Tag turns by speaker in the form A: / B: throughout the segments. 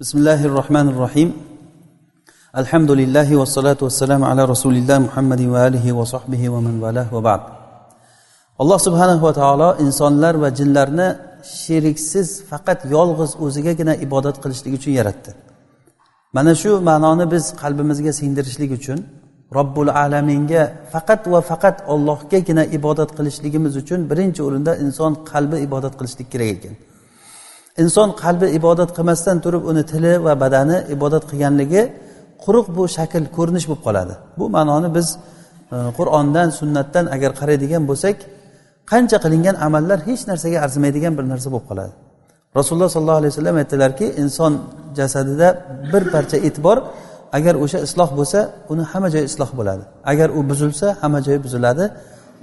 A: Bismillahi rohmanir rohim. Alhamdulillahi vassalotu vassalamu ala rasulilloh Muhammadin va alihi va sahbihi va man valah va ba'd. Alloh subhanahu va taolo insonlar va jinlarni sheriksiz faqat yolg'iz o'zigagina ibodat qilishlik uchun yaratdi. Mana shu ma'noni biz qalbimizga singdirishlik uchun Robbul alaminga faqat va faqat Allohgagina ibodat qilishligimiz uchun birinchi o'rinda inson qalbi ibodat qilishlik kerak ekan. Inson qalbi ibodat qilmasdan turib uni tili va badani ibodat qilganligi quruq bu shakl ko'rinish bo'lib qoladi. Bu ma'noni biz Qur'ondan, sunnatdan agar qaraydigan bo'lsak, qancha qilingan amallar hech narsaga arzimaydigan bir narsa bo'lib qoladi. Rasululloh sollallohu alayhi vasallam aytdilarki, inson jasadida bir parcha et bor, agar o'sha isloh bo'lsa, uni hamma joyi isloh bo'ladi. Agar u buzilsa, hamma joyi buziladi.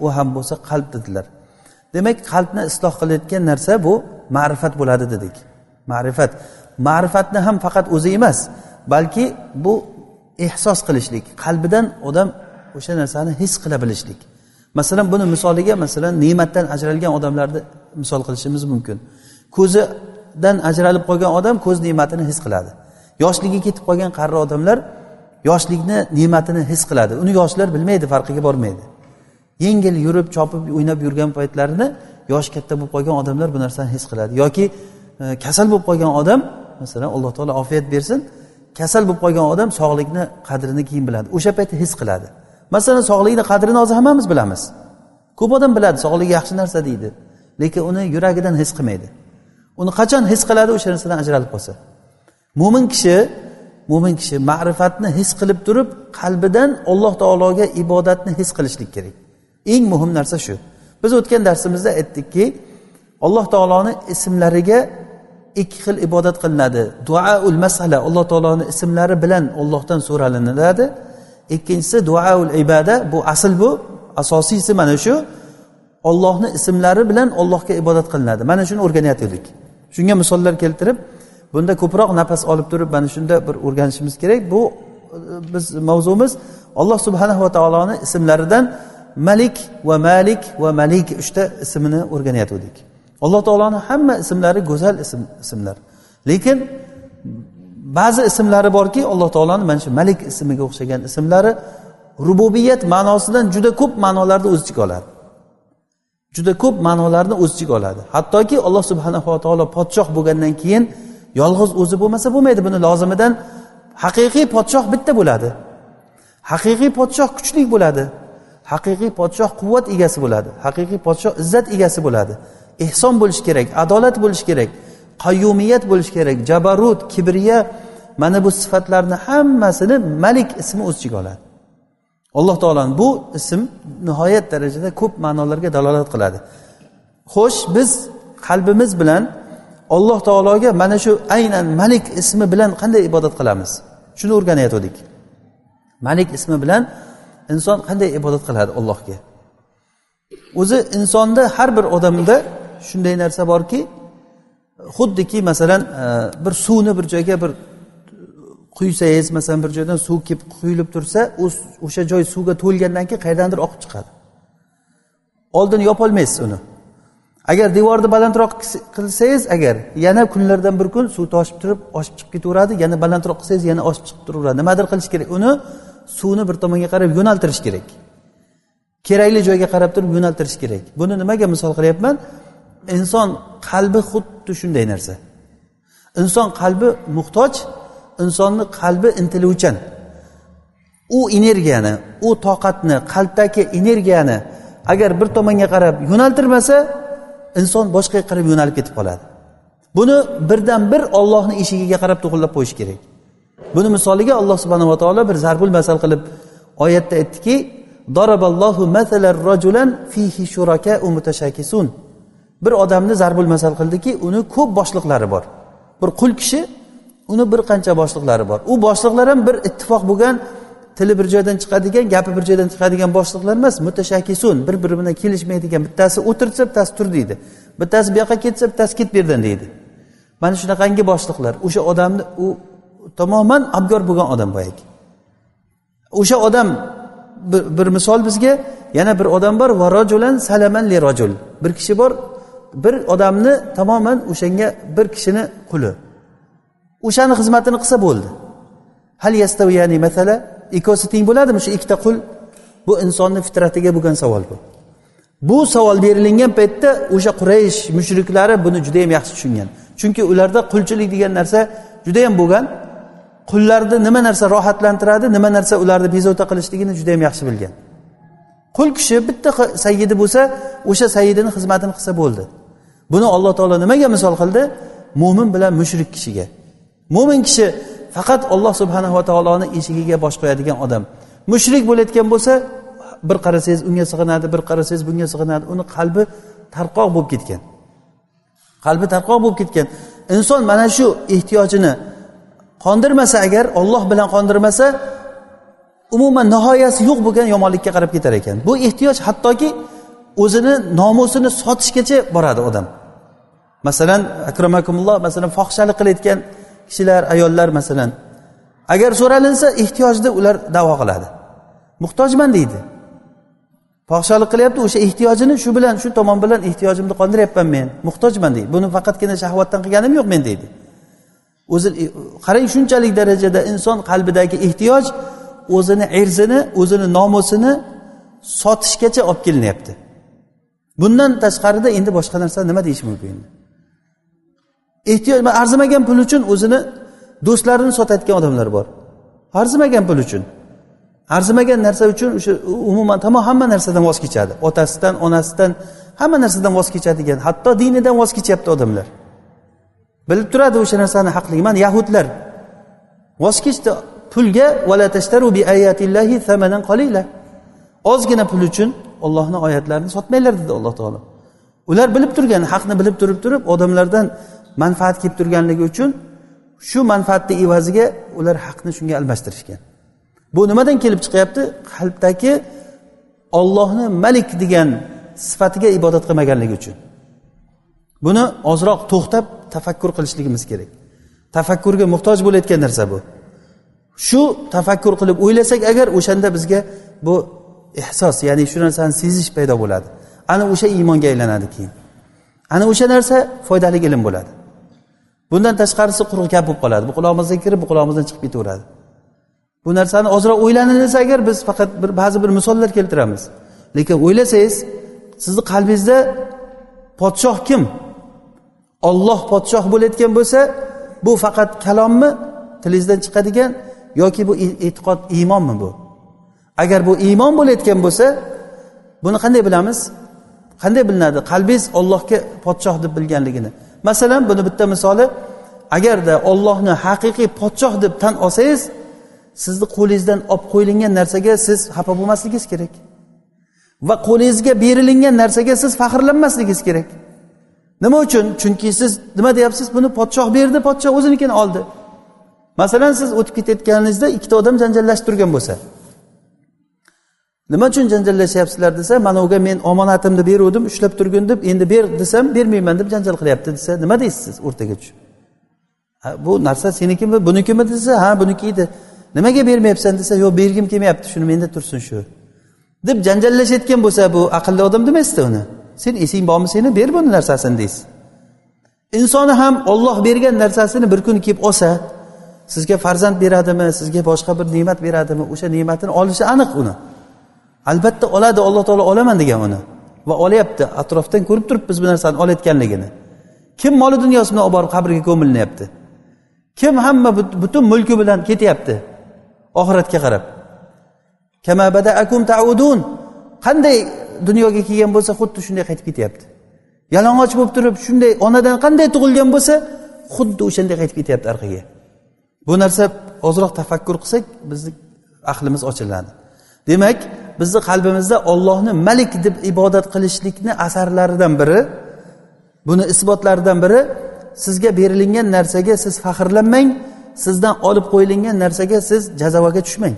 A: U ham bo'lsa qalb dedilar. Demak, qalbni isloh qilayotgan narsa bu ma'rifat bo'ladi dedik. Ma'rifat. Ma'rifatni ham faqat o'zi emas, balki bu ehsos qilishlik, qalbidan odam o'sha narsani his qila bilishlik. Masalan, buni misoliga, masalan, ne'matdan ajralgan odamlarni misol qilishimiz mumkin. Ko'zidan ajralib qolgan odam ko'z ne'matini his qiladi. Yoshligi ketib qolgan qari odamlar yoshlikni ne'matini his qiladi. Uni yoshlar bilmaydi, farqiga bormaydi. Yengil yurib, chopib, o'ynab yurgan paytlarini yosh katta bo'lib qolgan odamlar bu narsani his qiladi. Yoki kasal bo'lib qolgan odam, masalan, Alloh taolo ofiyat bersin, kasal bo'lib qolgan odam sog'likni qadrini keyin biladi. O'sha paytda his qiladi. Masalan, sog'likni qadrini hozir hammamiz bilamiz. Ko'p odam biladi, sog'lik yaxshi narsa deydi, lekin uni yuragidan his qilmaydi. Uni qachon his qiladi? O'sha narsadan ajralib qolsa. Mo'min kishi ma'rifatni his qilib turib, qalbidan Alloh taologa ibodatni his qilishlik kerak. Eng muhim narsa shu. Biz o'tgan darsimizda aytdikki, Alloh taoloning ismlariga ikki xil ibodat qilinadi. Duaul masala, Alloh taoloning ismlari bilan Allohdan so'ralinadi. Ikkinchisi duaul ibada, bu asl, bu asosiysi mana shu. Allohning ismlari bilan Allohga ibodat qilinadi. Mana shuni o'rganayotgandik. Shunga misollar keltirib, bunda ko'proq nafas olib turib mana shunda bir o'rganishimiz kerak. Bu biz mavzumiz Alloh subhanahu va taoloning ismlaridan Malik va Malik va Malik uchta ismini o'rganayotgandik. Alloh taoloning hamma ismlari go'zal ismlar. Lekin ba'zi ismlari borki, Alloh taoloning mana shu Malik ismiga o'xshagan ismlari rububiyat ma'nosidan juda ko'p ma'nolarni o'z ichiga oladi. Juda ko'p ma'nolarni o'z ichiga oladi. Hattoki Alloh subhanahu va taolo podshoh bo'lgandan keyin yolg'iz o'zi bo'lmasa bo'lmaydi. Buni lozimidan haqiqiy podshoh bitta bo'ladi. Haqiqiy podshoh kuchli bo'ladi. Haqiqiy podshoh quvvat egasi bo'ladi. Haqiqiy podshoh izzat egasi bo'ladi. Ehson bo'lish kerak, adolat bo'lish kerak, qayyumiyat bo'lish kerak, jabarut, kibriya, mana bu sifatlarni hammasini Malik ismi o'z ichiga oladi. Alloh taoloning bu ism nihoyat darajada ko'p ma'nolarga dalolat qiladi. Xo'sh, biz qalbimiz bilan Alloh taologa mana shu aynan Malik ismi bilan qanday ibodat qilamiz? Shuni o'rganayotgandik. Malik ismi bilan inson qanday ibodat qiladi Allohga? O'zi insonda, har bir odamda shunday narsa borki, xuddiki masalan bir suvni bir joyga bir quysangiz, masalan bir joydan suv kelib quyilib tursa, o'sha joy suvga to'lgandan keyin qayerdandir oqib chiqadi. Oldin yopolmaysiz uni. Agar devorni balandroq qilsangiz, agar yana kunlardan bir kun suv toshib turib oshib chiqib ketaveradi, yana balandroq qilsangiz yana oshib chiqib turaveradi. Nimadir qilish kerak, uni suvni bir tomonga qarab yo'naltirish kerak. Kerakli joyga qarab turib yo'naltirish kerak. Buni nimaga misol qilyapman? Inson qalbi xuddi shunday narsa. Inson qalbi muhtoj, insonning qalbi intiluvchan. U energiyani, u toqatni, qalbdagi energiyani agar bir tomonga qarab yo'naltirmasa, inson boshqaga qarab yo'nalib ketib qoladi. Buni birdan bir Allohning eshigiga qarab to'g'rilab qo'yish kerak. Buni misoliga Alloh subhanahu va taolo bir zarbul masal qilib oyatda aytdiki, daraballohu masalan rajulan fihi shuraka'u mutashakisun. Bir odamni zarbul masal qildiki, uni ko'p boshliqlari bor. Bir qul kishi, uni bir qancha boshliqlari bor. U boshliqlar ham bir ittifoq bo'lgan, tili bir joydan chiqadigan, gapi bir joydan chiqadigan boshliqlar emas, mutashakisun, bir-biri bilan kelishmaydigan, bittasi o'tirsa, bittasi tur deydi. Bittasi bu yoqqa ketsa, bittasi ket bu yerdan deydi. Mana shunaqangi boshliqlar. O'sha odamni u tamoman abgor bo'lgan odam boyagi. O'sha odam bir misol bizga, yana bir odam bor, va rajulan salaman li rajul. Bir kishi bor, bir odamni tamoman o'shanga bir kishini quli. O'shani xizmatini qilsa bo'ldi. Hal yastaviyani masala, ikkosi teng bo'ladimi shu ikkita qul? Bu insonning fitratiga bo'lgan savol bu. Bu savol berilgan paytda o'sha Quraysh mushriklari buni juda ham yaxshi tushungan. Chunki ularda qulchilik degan narsa juda ham bo'lgan. Qullarni nima narsa rohatlantiradi, nima narsa ularni bezovta qilishligini juda ham yaxshi bilgan. Qul kishi bitta sayyidi bo'lsa, o'sha sayyidining xizmatini qilsa bo'ldi. Buni Alloh taolo nimaga misol qildi? Mo'min bilan mushrik kishiga. Mo'min kishi faqat Alloh subhanahu va taoloning eshigiga bosh qo'yadigan odam. Mushrik bo'layotgan bo'lsa, bir qarasangiz unga sig'inadi, bir qarasangiz bunga sig'inadi. Uni qalbi tarqoq bo'lib ketgan. Qalbi tarqoq bo'lib ketgan. Inson mana shu ehtiyojini qondirmasa, agar Alloh bilan qondirmasa, umuman nihoyasi yo'q bo'lgan yomonlikka qarab ketar ekan. Bu ehtiyoj hattoki o'zini nomusini sotishgacha boradi odam. Masalan, akramakumulloh, masalan fohishalik qilayotgan kishilar, ayollar masalan, agar so'ralinsa ehtiyojni ular da'vo qiladi. Muhtojman deydi. Fohishalik qilyapti, o'sha ehtiyojini shu bilan, shu tomon bilan ehtiyojimni qondiryapman men, muhtojman deydi. Buni faqatgina shahvatdan qilganim yo'q men deydi. O'zi qarang, shunchalik darajada inson qalbidagi ehtiyoj o'zini irzini, o'zini nomusini sotishgacha olib kelinyapti. Bundan tashqarida endi boshqa narsa nima deyish mumkin endi? Ehtiyoj, arzimagan pul uchun o'zini do'stlarini sotayotgan odamlar bor. Arzimagan pul uchun. Arzimagan narsa uchun o'sha umuman tamom hamma narsadan voz kechadi. Otasidan, onasidan, hamma narsadan voz kechadigan, hatto dinidan voz kechyapti odamlar. Bilib turadi o'sha narsani haqligi. Mana yahudlar voz kechdi pulga, vala tashtaru bi ayatillahi thamanan qalila. Ozgina pul uchun Allohning oyatlarini sotmanglar dedi Alloh taolo. Ular bilib turgan, haqni bilib turib odamlardan manfaat kelib turganligi uchun shu manfaatni evaziga ular haqni shunga almashtirishgan. Bu nimadan kelib chiqyapti? Qalbdagi Allohni Malik degan sifatiga ibodat qilmaganligi uchun. Buni ozroq to'xtab tafakkur qilishligimiz kerak. Tafakkurga muhtoj bo'layotgan narsa bu. Shu tafakkur qilib o'ylasak agar, o'shanda bizga bu ihsos, ya'ni shu narsani sezish paydo bo'ladi. Ana o'sha iymonga aylanadi keyin. Ana o'sha narsa foydali ilm bo'ladi. Bundan tashqarisi quruq gap bo'lib qoladi. Bu qulog'imizdan kirib, bu qulog'imizdan chiqib ketaveradi. Bu narsani ozroq o'ylanilsa agar, biz faqat bir ba'zi bir misollar keltiramiz. Lekin o'ylasangiz, sizni qalbingizda podshoh kim? Alloh podshoh bo'layotgan bo'lsa, bu faqat kalommi, tilingizdan chiqadigan, yoki bu e'tiqod, iymonmi bu? Agar bu iymon bo'layotgan bo'lsa, buni qanday bilamiz? Qanday bilinadi qalbingiz Allohga podshoh deb bilganligini? Masalan, buni bitta misoli, agarda Allohni haqiqiy podshoh deb tan olsangiz, sizni qo'lingizdan olib qo'yilgan narsaga siz xafa bo'lmasligingiz kerak. Va qo'lingizga berilingan narsaga siz faxrlanmasligingiz kerak. Nima uchun? Chunki siz nima deyapsiz? Buni podshoh berdi, podshoh o'zinikini oldi. Masalan, siz o'tib ketayotganingizda ikkita odam janjallashib turgan bo'lsa, nima uchun janjallashyapsizlar desa, mana uga men omonatimni beruvdim, ushlab turgin deb, endi ber desam bermayman deb janjal qilyapti desa, nima deysiz siz o'rtaga tushib? Ha, bu narsa senikimi, bunikimi desa, ha, buniki edi. Nimaga bermayapsan desa, yo'q, bergim kelmayapti, shuni menda tursin shu deb janjallashayotgan bo'lsa, bu aqlli odam demasdi uni. Sen esing bormi seni, ber buni narsasini deysiz. Insoni ham Alloh bergan narsasini bir kun kelib olsa, sizga farzand beradimi, sizga boshqa bir ne'mat beradimi, o'sha ne'matini olishi aniq uni. Albatta oladi, Alloh taolo olaman degan uni. Va olyapti, atrofdan ko'rib turibmiz bu narsani olayotganligini. Kim moli dunyosini olib borib qabrga ko'milyapti? Kim hamma butun mulki bilan ketyapti oxiratga qarab? Kama bada'akum ta'udun. Qanday dunyoga kelgan bo'lsa, xuddi shunday qaytib ketyapti. Yalang'och bo'lib turib, shunday onadan qanday tug'ilgan bo'lsa, xuddi o'shanday qaytib ketyapti orqaga. Bu narsa ozroq tafakkur qilsak, bizni aqlimiz ochiladi. Demak, bizni qalbimizda Allohni Malik deb ibodat qilishlikni asarlaridan biri, buni isbotlaridan biri, sizga berilingan narsaga siz faxrlanmang, sizdan olib qo'yilgan narsaga siz jazavaga tushmang.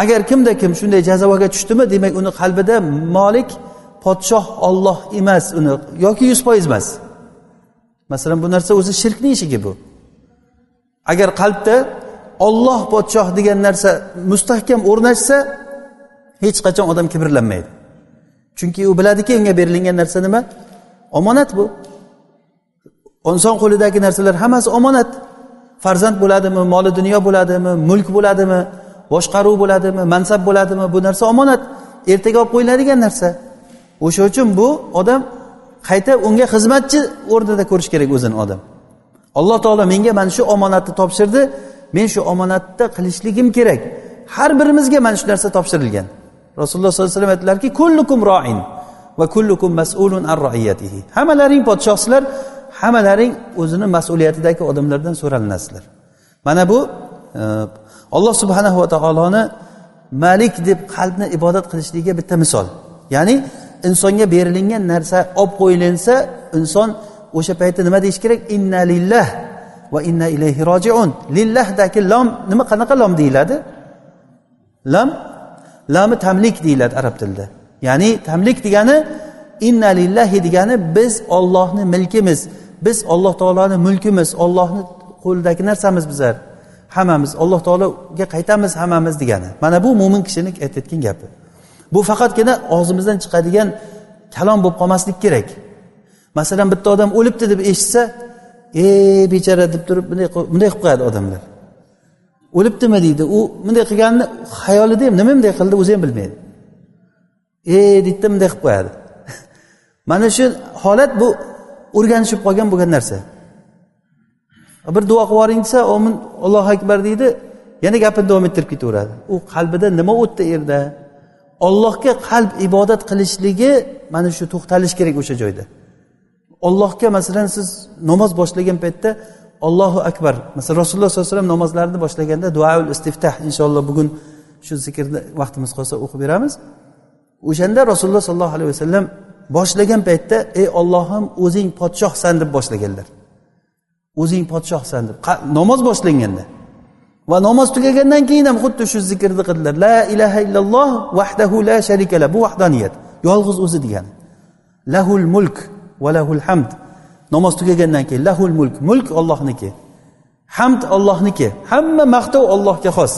A: Agar kimda kim shunday jazavaga tushdimi, demak uni qalbida Malik, podshoh Alloh emas uni, yoki 100% emas. Masalan, bu narsa o'zi shirkning eshigi bu. Agar qalbda Alloh podshoh degan narsa mustahkam o'rnashsa, hech qachon odam kibrlanmaydi. Chunki u biladiki, unga berilgan narsa nima? Omonat bu. Inson qo'lidagi narsalar hammasi omonat. Farzand bo'ladimi, moli dunyo bo'ladimi, mulk bo'ladimi, boshqaruv bo'ladimi, mansab bo'ladimi, bu narsa omonat, ertaga olib qo'yiladigan narsa. O'sha uchun bu odam qayta unga xizmatchi o'rnida ko'rish kerak o'zini odam. Alloh taolo menga mana shu omonatni topshirdi, men shu omonatni qilishligim kerak. Har birimizga mana shu narsa topshirilgan. Rasululloh sollallohu alayhi vasallam aytdilarki, kullukum ro'in va kullukum mas'ulun an ra'iyatihi. Hammalaring podshohsizlar, hammalaring o'zini mas'uliyatidagi odamlardan so'ralinasizlar. Mana bu Alloh subhanahu va taoloni Malik deb qalbni ibodat qilishligiga bitta misol. Ya'ni insonga berilingan narsa olib qo'yilinsa, inson o'sha paytda nima deyish kerak? Inna lillah va inna ilayhi rojiun. Lillahdagi lom nima, qanaqa lom deyiladi? Lam, lami tamlik deyiladi arab tilida. Ya'ni tamlik degani inna lillahi degani biz Allohning milkimiz, biz Alloh taoloning mulkimiz, Allohning qo'lidagi narsamiz bizlar. Hammamiz Alloh taologa qaytamiz hammamiz degani. Mana bu mo'min kishining aytayotgan gapi. Bu faqatgina og'zimizdan chiqadigan kalom bo'lib qolmaslik kerak. Masalan, bitta odam o'libdi deb eshitsa, ey bechora deb turib bunday qilib qo'yadi odamlar. O'libdimi deydi. U bunday qilganini xayolida ham nima bunday qildi o'zi ham bilmaydi. Ey deydi, bunday qilib qo'yadi. Mana shu holat bu o'rganishib qolgan bo'lgan narsa. Bir duo qilib yuboring desa, omin Allohu akbar deydi, yana gapini davom ettirib ketaveradi. U qalbida nima o'tdi erda? Allohga qalb ibodat qilishligi mana shu to'xtalish kerak o'sha joyda. Allohga masalan siz namoz boshlagan paytda Allohu akbar. Masalan Rasululloh sollallohu alayhi vasallam namozlarini boshlaganda duoul istiftah, inshaalloh bugun shu zikrni vaqtimiz qolsa o'qib beramiz. O'shanda Rasululloh sollallohu alayhi vasallam boshlagan paytda ey Allohim o'zing podshohsan deb boshlaganlar. O'zing podshohsan deb namoz boshlanganda va namoz tugagandan keyin ham xuddi shu zikrni qildilar. La ilaha illalloh vahdahu la sharika la. Bu vahdoniyat, yolg'iz o'zi degani. Lahul mulk va lahul hamd. Namoz tugagandan keyin lahul mulk, mulk Allohniki. Hamd Allohniki. Hamma maqtov Allohga xos.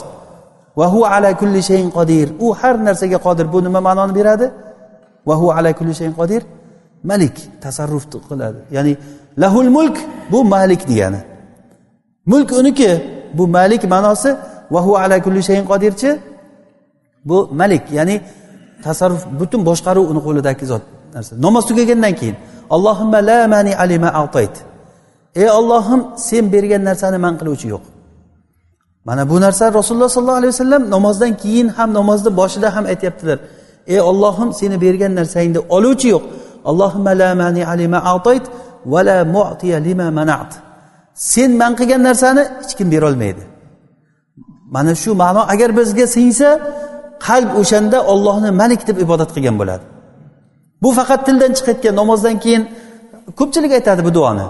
A: Va huwa ala kulli shay'in qodir. U har narsaga qodir. Bu nima ma'noni beradi? Va huwa ala kulli shay'in qodir. Malik tasarruf qiladi. Ya'ni lahul mulk bu malik degani. Mulk uniki, bu malik ma'nosi. Va huwa ala kulli shay'in qodirchi bu malik, ya'ni tasarruf, butun boshqaruv uni qo'lidagi zot narsa. Namoz tugagandan keyin Allohumma la mani'a lima a'tayt. Ey Allohim, sen bergan narsani man qiluvchi yo'q. Mana bu narsa Rasululloh sollallohu alayhi vasallam namozdan keyin ham, namozni boshida ham aytayaptilar. Ey Allohim, seni bergan narsangni oluvchi yo'q. Allohumma la mani'a lima a'tayt va la mu'tiya lima mana'at. Sen man qilgan narsani hech kim bera olmaydi. Mana shu ma'no agar bizga singsa, qalb o'shanda Allohni Malik deb ibodat qilgan bo'ladi. Bu faqat tildan chiqayotgan namozdan keyin ko'pchilik aytadi bu duoni.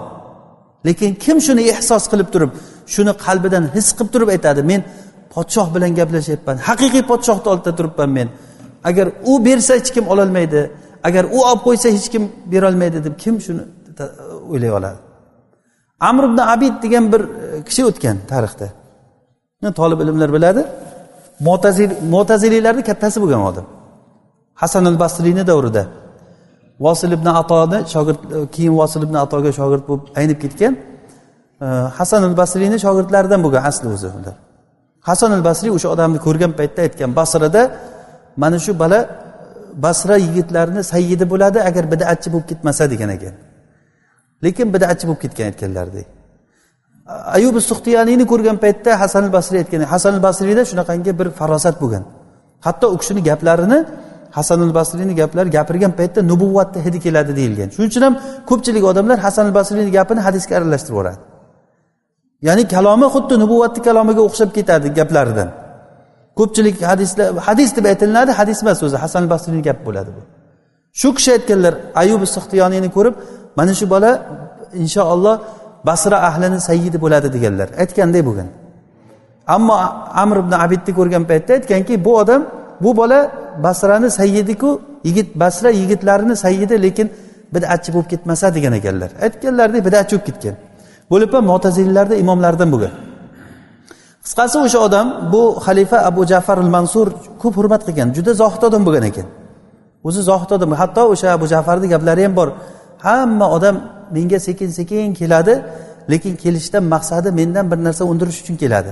A: Lekin kim shuni ehsos qilib turib, shuni qalbidan his qilib turib aytadi, men podshoh bilan gaplashyapman, haqiqiy podshohni oldida turibman men. Agar u bersa hech kim ola olmaydi, agar u olib qo'ysa hech kim bera olmaydi deb kim shuni o'ylay oladi? Amr ibn Abid degan bir kishi o'tgan tarixda. Talib ilmlar biladi. Mu'tazililarning kattasi bo'lgan odam. Hasan al-Basriyning davrida Vosil ibn Atoni shogird, keyin Vosil ibn Atoga shogird bo'lib aynib ketgan. Hasan al-Basriyning shogirdlaridan bo'lgan asli o'zi ular. Hasan al-Basriy o'sha odamni ko'rgan paytda aytgan, Basrada mana shu bola Basra yigitlarini sayyidi bo'ladi agar bid'atchi bo'lib ketmasa degan ekan. Lekin bid'atchi bo'lib ketgan aytganlaridek. Ayub as-Suxtiyaniyni ko'rgan paytda Hasan al-Basriy aytgan. Hasan al-Basriyda shunaqangi bir farosat bo'lgan. Hatto u kishining gaplarini, Hasan al-Basriyning gaplari gapirgan paytda nubuvvatni hidi keladi deyilgan. Shuning uchun ham ko'pchilik odamlar Hasan al-Basriyning gapini hadisga aralashtirib yuboradi. Ya'ni kalomi xuddi nubuvvatni kalomiga o'xshab ketadi gaplaridan. Ko'pchilik hadislar hadis deb aytilinadi, hadis emas o'zi, Hasan al-Basriyning gapi bo'ladi bu. Shu kishi aytganlar, Ayub as-Suxtiyaniyni ko'rib, mana shu bola inshaalloh Basra ahlini sayyidi bo'ladi deganlar. Aytganday bo'lgan. Ammo Amr ibn Abidni ko'rgan paytda aytganki, bu odam, bu bola Basrani sayyidiku, yigit Basra yigitlarini sayyidi, lekin bid'atchi bo'lib ketmasa degan ekanlar. Aytganlaridek bid'atchi bo'lib ketgan. Bo'lib ham Mu'tazililarda imomlardan bo'lgan. Qisqasi o'sha odam, bu xalifa Abu Ja'far al-Mansur ko'p hurmat qilgan, juda zohid odam bo'lgan ekan. O'zi zohid odam, hatto o'sha Abu Ja'farning gaplari ham bor. Hamma odam menga sekin-sekin keladi, lekin kelishdan maqsadi mendan bir narsa undirish uchun keladi.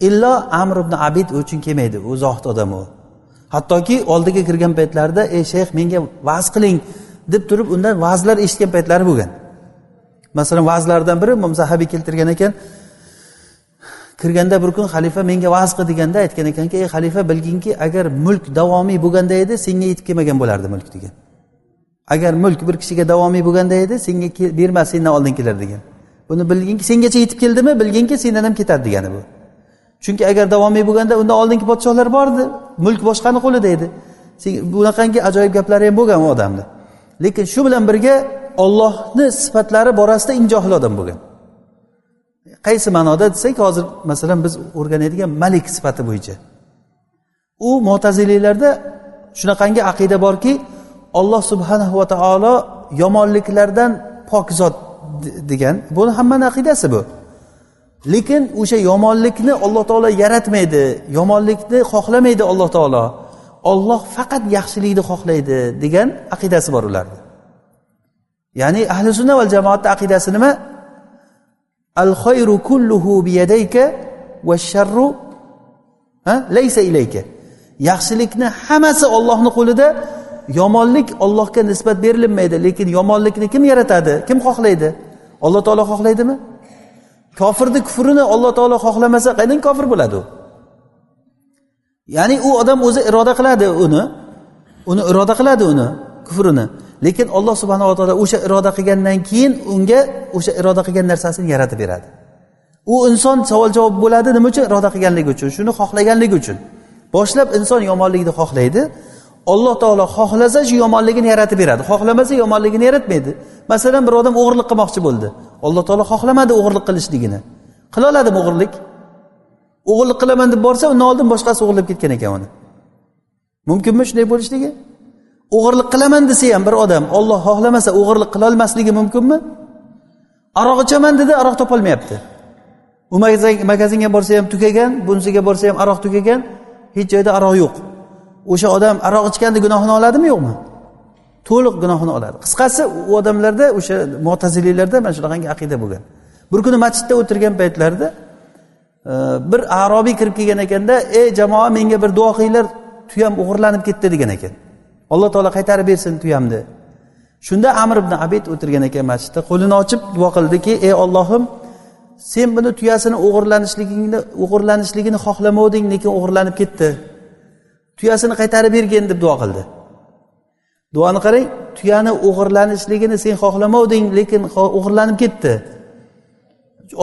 A: Illo Amr ibn Abid uchun kelmaydi, u zohid odam u. Hattoki oldiga kirgan paytlarida, ey shayx, menga va'z qiling deb turib undan va'zlar eshitgan paytlari bo'lgan. Masalan, va'zlardan biri Imom Zahabiy keltirgan ekan, kirganda bir kun xalifa menga va'z qil deganda aytgan ekanki, ey xalifa, bilginki, agar mulk davomiy bo'lganda edi, senga yetib kelmagan bo'lardi mulk degan. Agar mulk bir kishiga davomiy bo'lganda edi, senga bermas, sendan oldin kelar degan. Buni bilginki, sengacha yetib keldimi, bilginki sendan ham ketadi degani bu. Chunki agar davomiy bo'lganda undan oldingi podshohlar bordi, mulk boshqani qo'lida edi. Bunaqangi ajoyib gaplari ham bo'lgan u odamda. Lekin shu bilan birga Allohning sifatlari borasida eng johil odam bo'lgan. Qaysi ma'noda desak, hozir masalan biz o'rganadigan Malik sifati bo'yicha. U Mu'tazililarda shunaqangi aqida borki, Alloh subhanahu va taolo yomonliklardan pok zot degan. Buni hammaning aqidasi bu. Lekin o'sha yomonlikni Alloh taolo yaratmaydi, yomonlikni xohlamaydi Alloh taolo. Alloh faqat yaxshilikni xohlaydi degan aqidasi bor ularda. Ya'ni ahli sunna val jamoatning aqidasi nima? Al khayru kulluhu biyadayka vash-sharru laysa ilayka. Yaxshilikni hammasi Allohning qo'lida, yomonlik Allohga nisbat berilmaydi, lekin yomonlikni kim yaratadi? Kim xohlaydi? Alloh taolo xohlaydimi? Kofirning kufrini Alloh taolo xohlamasa qaydan kofir bo'ladi u? Ya'ni u odam o'zi iroda qiladi uni, iroda qiladi uni kufrini. Lekin Alloh subhanahu va taolo o'sha iroda qilgandan keyin unga o'sha iroda qilgan narsasini yaratib beradi. U inson savol javob bo'ladi nima uchun? Iroda qilganligi uchun, shuni xohlaganligi uchun. Boshlab inson yomonlikni xohlaydi. Alloh taolo xohlasa shu yomonligini yaratib beradi, xohlamasa yomonligini yaratmaydi. Masalan, bir odam o'g'irlik qilmoqchi bo'ldi. Alloh taolo xohlamadi o'g'irlik qilishligini. Qila oladimi o'g'irlik? O'g'irlik qilaman deb borsa, undan oldin boshqasi o'g'irlab ketgan ekan uni. Mumkinmi shunday bo'lishligi? O'g'irlik qilaman desa ham bir odam Alloh xohlamasa o'g'irlik qila olmasligi mumkinmi? Aroq ichaman dedi, aroq topolmayapti. U magazinga borsa ham tugagan, bunisiga borsa ham aroq tugagan, hech joyda aroq yo'q. O'sha odam aroq ichganda gunohini oladimi yo'qmi? To'liq gunohini oladi. Qisqasi, u odamlarda, o'sha mu'tazililarda mana shunaqangi aqida bo'lgan. Bir kuni masjidda o'tirgan paytlarida bir arobiy kirib kelgan ekanda, ey jamoa, menga bir duo qilinglar, tuyam o'g'irlanib ketdi degan ekan. Alloh taolo qaytarib bersin tuyamni. Shunda Amr ibn Abid o'tirgan ekan masjidda, qo'lini ochib duo qildiki, ey Allohim, sen buni tuyasini o'g'irlanishligini xohlamovding, lekin o'g'irlanib ketdi. Tuyasini qaytarib bergin deb duo qildi. Duoni qarang, tuyani o'g'irlanishligini sen xohlamovding, lekin o'g'irlanib ketdi.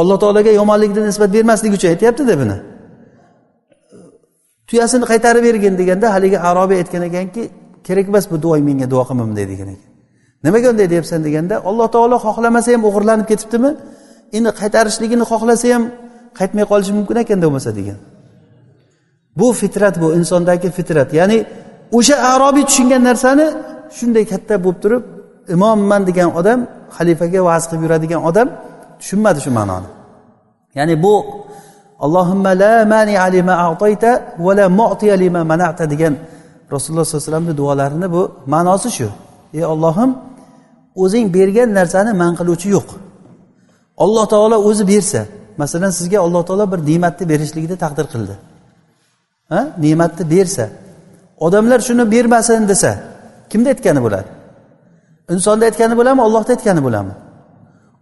A: Alloh taologa yomonlikni nisbat bermaslik uchun aytyapti-da buni. Tuyasini qaytarib bergin deganda haligi arobiy aytgan ekanki, kerak emas bu duoy, menga duo qilma bunday degan ekan. Nimaga unday deyapsan deganda, Alloh taolo xohlamasa ham o'g'irlanib ketibdimi? Endi qaytarishligini xohlasa ham qaytmay qolishi mumkin ekan bo'lmasa degan. Bu fitrat, bu insondagi fitrat. Ya'ni o'sha arobiy tushungan narsani shunday katta bo'lib turib, imomman degan odam, xalifaga va'z qilib yuradigan odam tushunmadi shu ma'noni. Ya'ni bu Allohumma la mani'a lima a'tayta va la mu'tiya lima mana'ta degan Rasululloh sollallohu alayhi vasallamning duolarini bu ma'nosi shu. Ey Allohim, o'zing bergan narsani man qiluvchi yo'q. Alloh taolo o'zi bersa, masalan sizga Alloh taolo bir ne'matni berishligini taqdir qildi. Ha? Ne'matni bersa, odamlar shuni bermasin desa, kimda aytgani bo'ladi? Insonda aytgani bo'ladimi, Allohda aytgani bo'ladimi?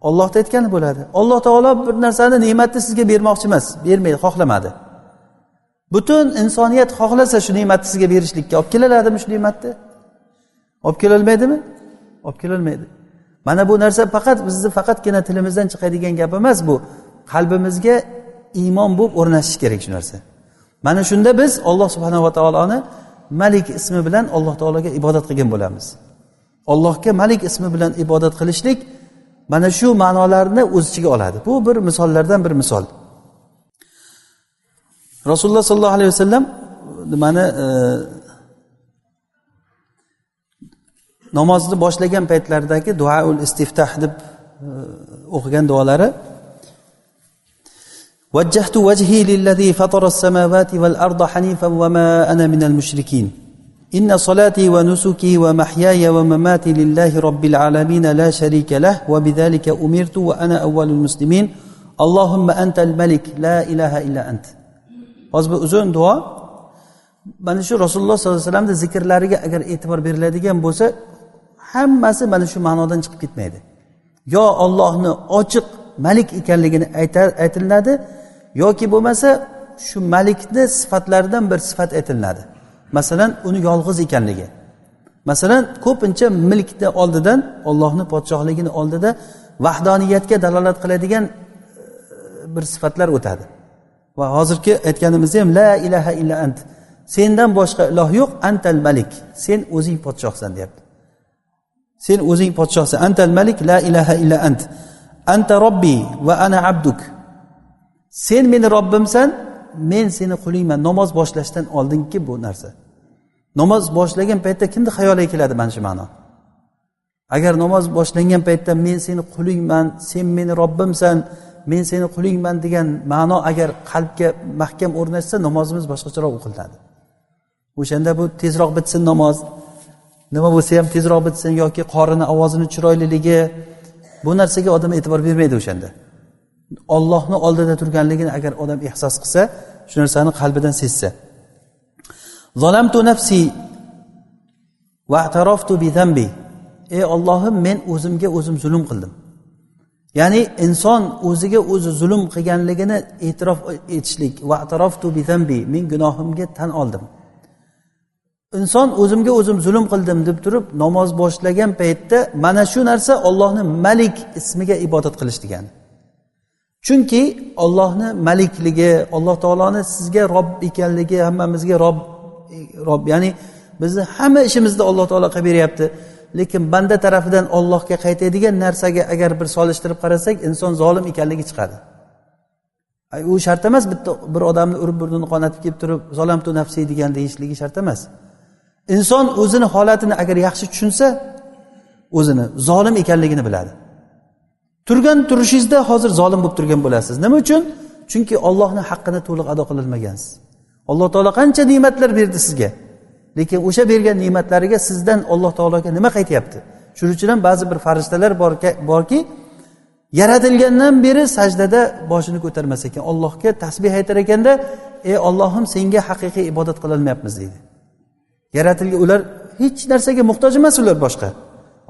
A: Allohda aytgani bo'ladi. Alloh taolo bir narsani, ne'matni sizga bermoqchi emas, bermaydi, xohlamadi. Butun insoniyat xohlasa shu ne'matni sizga berishlikka olib kelaladimi shu ne'matni? Olib kela olmaydimi? Olib kela olmaydi. Mana bu narsa faqat bizni faqatgina tilimizdan chiqadigan gap emas, bu qalbimizga iymon bo'lib o'rnashishi kerak shu narsa. Mana shunda biz Alloh subhanahu va taoloni Malik ismi bilan Alloh taologa ibodat qilgan bo'lamiz. Allohga Malik ismi bilan ibodat qilishlik mana shu ma'nolarni o'z ichiga oladi. Bu bir misollardan bir misol. Rasululloh sollallohu alayhi vasallam nimani namozni boshlagan paytlaridagi duoul istiftah deb o'qigan duolari: Vajjahtu vajhi lillazi fatara as-samawati wal arda hanifan wa ma ana minal mushrikin. Inna solati va nusuki va mahyaya va mamati lillahi robbil alamin la sharika lah va bidhalika umirtu va ana avvalul muslimin. Allohumma antal malik la ilaha illa ant. Hozir bu uzun duo. Mana shu Rasululloh sollallohu alayhi vasallamning zikrlariga agar e'tibor beriladigan bo'lsa, hammasi mana shu ma'nodan chiqib ketmaydi. Yo Allohni ochiq malik ekanligini aytiladi, yoki bo'lmasa shu malikni sifatlaridan bir sifat aytiladi. Masalan, uni yolg'iz ekanligi. Masalan, ko'pincha milkni oldidan, Allohning podshohligini oldida vahdoniyatga dalolat qiladigan bir sifatlar o'tadi. Va hozirgi aytganimizda ham la ilaha illa ant. Sendan boshqa iloh yo'q, antal malik. Sen o'zing podshohsan deyapti. Sen o'zing podshohsan. Antal malik la ilaha illa ant. Anta robbi va ana abduk. Sen meni Robbimsan, men seni qulingman. Namoz boshlashdan oldingi bu narsa. Namoz boshlagan paytda kimni xayoliga keladi mana shu ma'no? Agar namoz boshlangan paytda men seni qulingman, sen meni Robbimsan, men seni qulingman degan ma'no agar qalbga mahkam o'rnashsa, namozimiz boshqacharoq o'qiladi. O'shanda bu tezroq bitsin namoz, nima bo'lsa ham tezroq bitsin yoki qorini ovozini chiroyliligi, bu narsaga odam e'tibor bermaydi o'shanda. Allohni oldida turganligini agar odam ehsos qilsa, shu narsani qalbidan sezsa. Zalamtu nafsi va a'taraftu bi zambi. Ey Allohim, men o'zimga o'zim zulm qildim. Ya'ni inson o'ziga o'zi zulm qilganligini e'tirof etishlik. Va a'taraftu bi zambi, men gunohimga tan oldim. Inson o'zimga o'zim zulm qildim deb turib namoz boshlagan paytda mana shu narsa Allohning Malik ismiga ibodat qilish degani. Chunki Allohning malikligi, Alloh taoloni sizga Robb ekanligi, hammamizga Robb, ya'ni bizni hamma ishimizda Alloh taolo qilib beryapti. Lekin banda tarafidan Allohga qaytadigan narsaga agar bir solishtirib qarasak, inson zolim ekanligi chiqadi. U shart emas, bitta bir odamni urib burnini qonatib kelib turib zolamtu nafsi degan deyishligi shart emas. Inson o'zini holatini agar yaxshi tushunsa, o'zini zolim ekanligini biladi. Turgan turishingizda hozir zolim bo'lib turgan bo'lasiz. Nima uchun? Chunki Allohning haqqini to'liq ado qilolmagansiz. Alloh taolo qancha ne'matlar berdi sizga. Lekin o'sha bergan ne'matlariga sizdan Alloh taologa nima qaytyapti? Shuning uchun ham ba'zi bir farishtalar borki, yaratilgandan beri sajdada boshini ko'tarmas ekan. Allohga tasbih aytar ekanda, "Ey Allohim, senga haqiqiy ibodat qila olmayapmiz" deydi. Yaratilgan ular hech narsaga muhtoj emas, ular boshqa.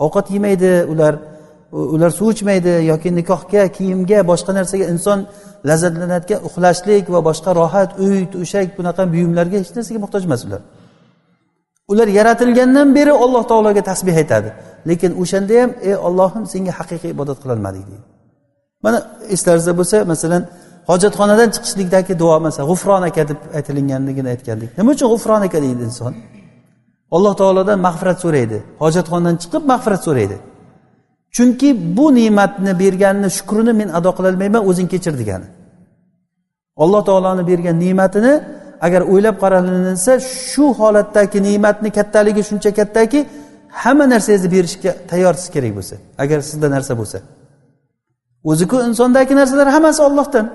A: Ovqat yemaydi ular suv ichmaydi yoki nikohga, kiyimga, boshqa narsaga inson lazzatlanadigan uxlashlik va boshqa rohat, uy, to'shak, bunaqa buyumlarga hech narsaga muhtoj emas ular. Ular yaratilgandan beri Alloh taologa tasbih aytadi. Lekin o'shanda ham ey Allohim, senga haqiqiy ibodat qila olmadik deydi. Mana eslaringizda bo'lsa, masalan, hojatxonadan chiqishlikdagi duo, masalan, g'ufronaka deb aytilinganligini aytgandik. Nima uchun g'ufronaka deydi inson? Alloh taolodan mag'firat so'raydi. Hojatxonadan chiqib mag'firat so'raydi. Chunki bu ne'matni berganini shukrini men ado qila olmayman, o'zing kechir degani. Alloh taoloni bergan ne'matini agar o'ylab qaralinsa, shu holatdagi ne'matni kattaligi shuncha kattaki, hamma narsangizni berishga tayyorsiz kerak bo'lsa, agar sizda narsa bo'lsa. O'zi-ku insondagi narsalar hammasi Allohdan.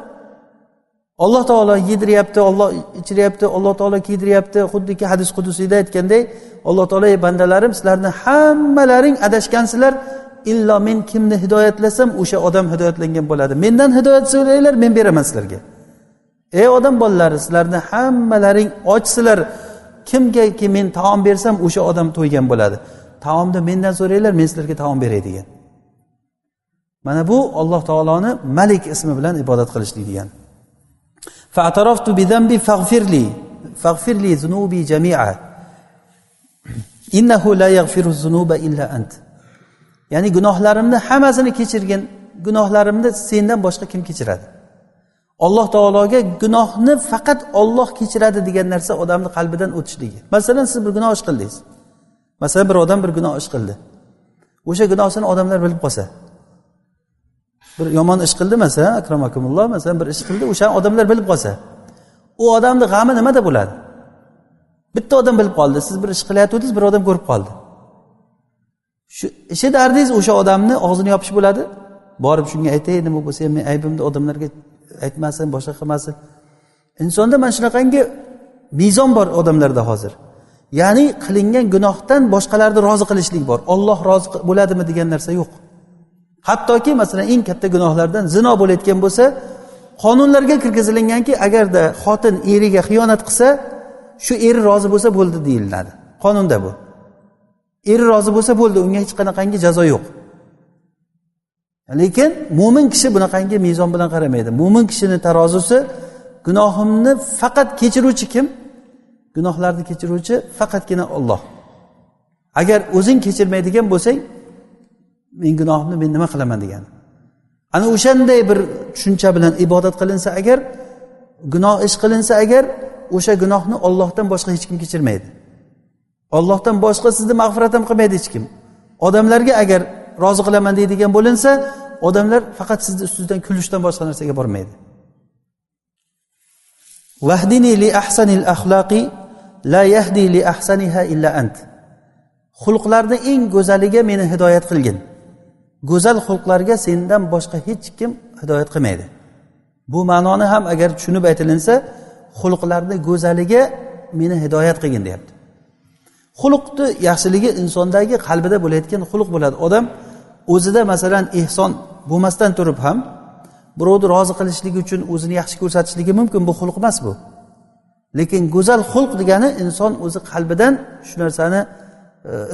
A: Alloh taolo yediryapti, Alloh ichiryapti, Alloh taolo kiydiryapti. Xuddiki hadis qudusiyda aytganday, Alloh taolo ey bandalarim, sizlarni hammalaring adashgansizlar, illo men kimni hidoyatlasam o'sha odam hidoyatlangan bo'ladi. Mendan hidoyat so'ranglar, men beraman sizlarga. Ey odam bolalari, sizlarni hammalaring ochsizlar, kimgaki men taom bersam o'sha odam to'ygan bo'ladi. Taomni mendan so'ranglar, men sizlarga taom beray degan. Mana bu Alloh taoloni Malik ismi bilan ibodat qilishlik degan. Fa'taraftu bi zambi faghfirli, faghfirli zunubi jami'a. Innahu la yaghfiru zunuba illa ant. Ya'ni gunohlarimni hammasini kechirgin, gunohlarimni sendan boshqa kim kechiradi? Alloh taologa gunohni faqat Alloh kechiradi degan narsa odamning qalbidan o'tishligi. Masalan, siz bir gunoh ish qildingiz. Masalan, bir odam bir gunoh ish qildi. O'sha gunohini odamlar bilib qolsa, bir yomon ish qildi masalan, akramakumulloh, masalan bir ish qildi, o'sha odamlar bilib qolsa, u odamning g'ami nimada bo'ladi? Bitta odam bilib qoldi, siz bir ish qilayotgandingiz, bir odam ko'rib qoldi. Shu ishi dardingiz o'sha odamni og'zini yopish bo'ladi. Borib shunga aytay, nima bo'lsa ham men aybimni odamlarga aytmasin, boshqa qilmasin. Insonda mana shunaqangi mezon bor odamlarda hozir. Ya'ni qilingan gunohdan boshqalarni rozi qilishlik bor. Alloh rozi bo'ladimi degan narsa yo'q. Hattoki masalan eng katta gunohlardan zino bo'layotgan bo'lsa, qonunlarga kirgizilinganki, agarda xotin eriga xiyonat qilsa, shu eri rozi bo'lsa bo'ldi deyiladi. Qonunda bu. Eri rozi bo'lsa bo'ldi, unga hech qanaqangi jazo yo'q. Lekin mo'min kishi bunaqangi mezon bilan qaramaydi. Mo'min kishini tarozusi gunohimni faqat kechiruvchi kim? Gunohlarni kechiruvchi faqatgina Alloh. Agar o'zing kechirmaydigan bo'lsang, men gunohimni men nima qilaman degani. Ana o'shanday bir tushuncha bilan ibodat qilinsa agar, gunoh ish qilinsa agar, o'sha gunohni Allohdan boshqa hech kim kechirmaydi. Allohdan boshqa sizni mag'firat ham qilmaydi hech kim. Odamlarga agar rozi qilaman deydigan bo'linsa, odamlar faqat sizni ustingizdan kulishdan boshqa narsaga bormaydi. Vahdini li ahsanil axloqi la yahdi li ahsaniha illa ant. Xulqlarni eng go'zaliga meni hidoyat qilgin. Go'zal xulqlarga sendan boshqa hech kim hidoyat qilmaydi. Bu ma'noni ham agar tushunib aytilinsa, xulqlarni go'zaliga meni hidoyat qilgin deyapti. Xulqni yaxshiligi insondagi qalbida bo'layotgan xulq bo'ladi. Odam o'zida masalan ehson bo'lmasdan turib ham birovni rozi qilishligi uchun o'zini yaxshi ko'rsatishligi mumkin, bu xulq emas bu. Lekin go'zal xulq degani inson o'zi qalbidan shu narsani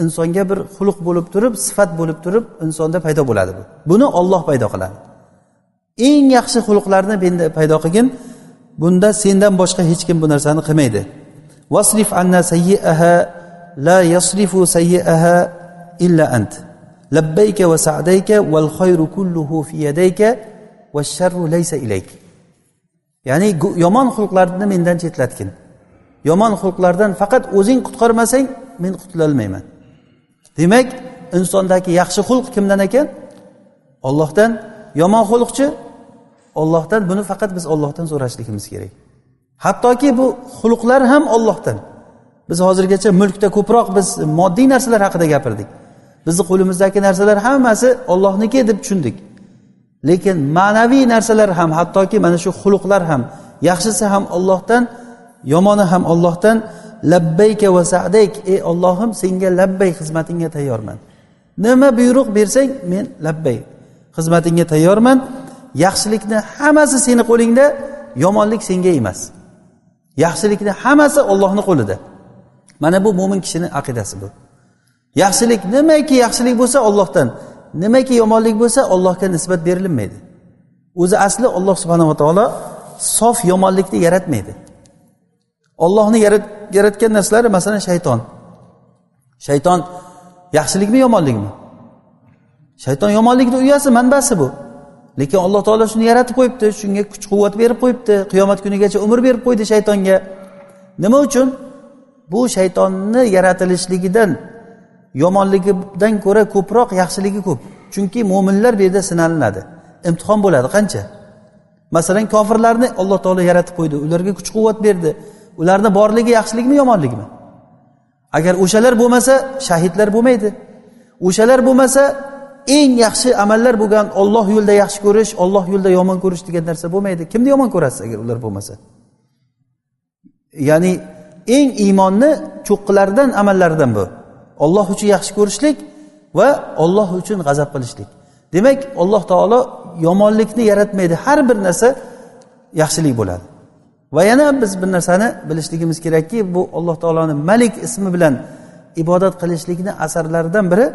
A: insonga bir xulq bo'lib turib, sifat bo'lib turib insonda paydo bo'ladi bu. Buni Alloh paydo qiladi. Eng yaxshi xulqlarni menda paydo qilgin, bunda sendan boshqa hech kim bu narsani qilmaydi. Wasrif anna sayyi'aha la yasrifu sayyi'aha illa ant. Labbayka va sa'dayka wal khayru kulluhu fi yadayka vash-sharru laysa ilayk. Ya'ni yomon xulqlarni mendan chetlatgin. Yomon xulqlardan faqat o'zing qutqarmasang, men qutula olmayman. Demak, insondagi yaxshi xulq kimdan ekan? Allohdan. Yomon xulqchi Allohdan. Buni faqat biz Allohdan so'rashligimiz kerak. Hattoki bu xulqlar ham Allohdan. Biz hozirgacha mulkda ko'proq biz moddiy narsalar haqida gapirdik. Bizni qo'limizdagi narsalar hammasi Allohniki deb tushundik. Lekin ma'naviy narsalar ham, hattoki mana shu xulqlar ham, yaxshisi ham Allohdan, yomoni ham Allohdan. Labbayka va sa'dayk, ey Allohim, senga labbay, xizmatingga tayyorman. Nima buyruq bersang, men labbay, xizmatingga tayyorman. Yaxshilikni hammasi seni qo'lingda, yomonlik senga emas. Yaxshilikni hammasi Allohning qo'lida. Mana bu mo'min kishining aqidasi bu. Yaxshilik nimaki yaxshilik bo'lsa Allohdan, nimaki yomonlik bo'lsa Allohga nisbat berilmaydi. O'zi asli Alloh subhanahu va taolo sof yomonlikni yaratmaydi. Allohni yaratgan narsalari masalan shayton. Shayton yaxshilikmi yomonlikmi? Shayton yomonlikni uyasi, manbasi bu. Lekin Alloh taolo shuni yaratib qo'yibdi, shunga kuch-quvvat berib qo'yibdi, qiyomat kunigacha umr berib qo'ydi shaytonga. Nima uchun? Bu shaytonni yaratilishligidan, yomonligidan ko'ra ko'proq yaxshiligi ko'p. Chunki mo'minlar bu yerda sinalinadi. Imtihon bo'ladi qancha? Masalan, kofirlarni Alloh taolo yaratib qo'ydi, ularga kuch-quvvat berdi. Ularning borligi yaxshilikmi, yomonlikmi? Agar o'shalar bo'lmasa, shahidlar bo'lmaydi. O'shalar bo'lmasa, eng yaxshi amallar bo'lgan Alloh yo'lida yaxshi ko'rish, Alloh yo'lida yomon ko'rish degan narsa bo'lmaydi. Kimni yomon ko'rasiz agar ular bo'lmasa? Ya'ni eng iymonni cho'qqilaridan, amallaridan bu. Alloh uchun yaxshi ko'rishlik va Alloh uchun g'azab qilishlik. Demak, Alloh taolo yomonlikni yaratmaydi. Har bir narsa yaxshilik bo'ladi. Va yana biz bir narsani bilishligimiz kerakki, bu Alloh taoloning Malik ismi bilan ibodat qilishlikni asarlaridan biri,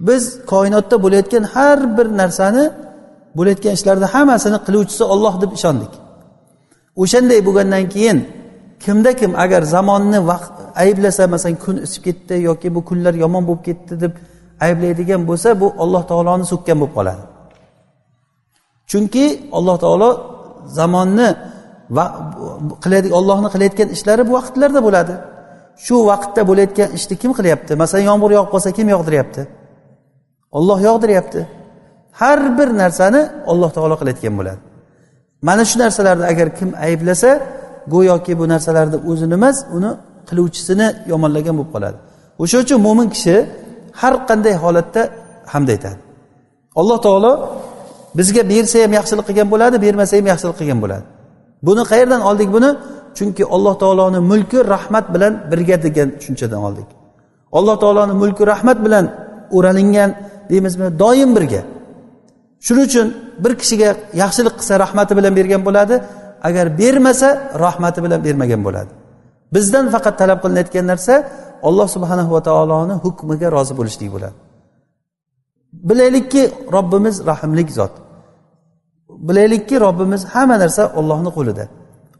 A: biz koinotda bo'layotgan har bir narsani, bo'layotgan ishlarni hammasini qiluvchisi Alloh deb ishondik. O'shanday bo'lgandan keyin kimda kim agar zamonni vaqt ayblasa, masalan kun isib ketdi yoki bu kunlar yomon bo'lib ketdi deb ayblaydigan bo'lsa, bu Alloh taoloni so'kkan bo'lib qoladi. Chunki Alloh taolo zamonni va qiladigan, Allohning qilayotgan ishlari bu vaqtlarda bo'ladi. Shu vaqtda bo'layotgan ishni kim qilyapti? Masalan, yomg'ir yog'ib qolsa kim yog'diryapti? Alloh yog'diryapti. Har bir narsani Alloh taolo qilayotgan bo'ladi. Mana shu narsalarni agar kim ayblasa, go'yoki bu narsalarni o'zini emas, uni qiluvchisini yomonlagan bo'lib qoladi. O'sha uchun mo'min kishi har qanday holatda hamd aytadi. Alloh taolo bizga bersa ham yaxshilik qilgan bo'ladi, bermasa ham yaxshilik qilgan bo'ladi. Buni qayerdan oldik buni? Chunki Alloh taoloning mulki rahmat bilan birga degan tushunchadan oldik. Alloh taoloning mulki rahmat bilan o'ralingan deymizmi? Doim birga. Shuning uchun bir kishiga yaxshilik qilsa rahmati bilan bergan bo'ladi, agar bermasa rahmati bilan bermagan bo'ladi. Bizdan faqat talab qilinayotgan narsa Alloh subhanahu va taoloning hukmiga rozi bo'lishlik bo'ladi. Bilaylikki, Robbimiz rahimlik zot. Bilaylikki, Robbimiz hamma narsa Allohning qo'lida.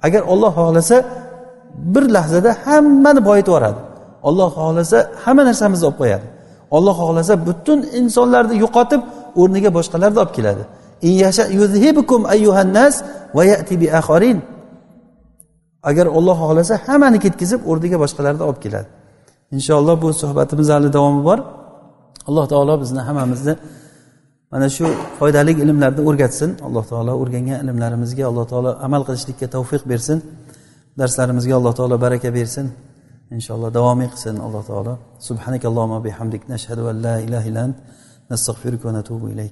A: Agar Alloh xohlasa bir lahzada hammani boyitib yuboradi. Alloh xohlasa hamma narsamizni olib qo'yadi. Alloh xohlasa butun insonlarni yo'qotib o'rniga boshqalarni olib keladi. In yasha yuzhibukum ayyuhan nas va ya'ti bi akharin. Agar Alloh xohlasa hammani ketkizib o'rniga boshqalarni olib keladi. Inshaalloh bu suhbatimiz hali davomi bor. Alloh taolo bizni hammamizni mana shu foydali ilmlarni o'rgatsin. Alloh taolo o'rgangan ilmlarimizga Alloh taolo amal qilishlikka tavfiq bersin. Darslarimizga Alloh taolo baraka bersin. Inshaalloh davomiy qilsin Alloh taolo. Subhanakallohumma bihamdik nashhadu an la ilaha illa ant nastag'firuka va natubu ilayk.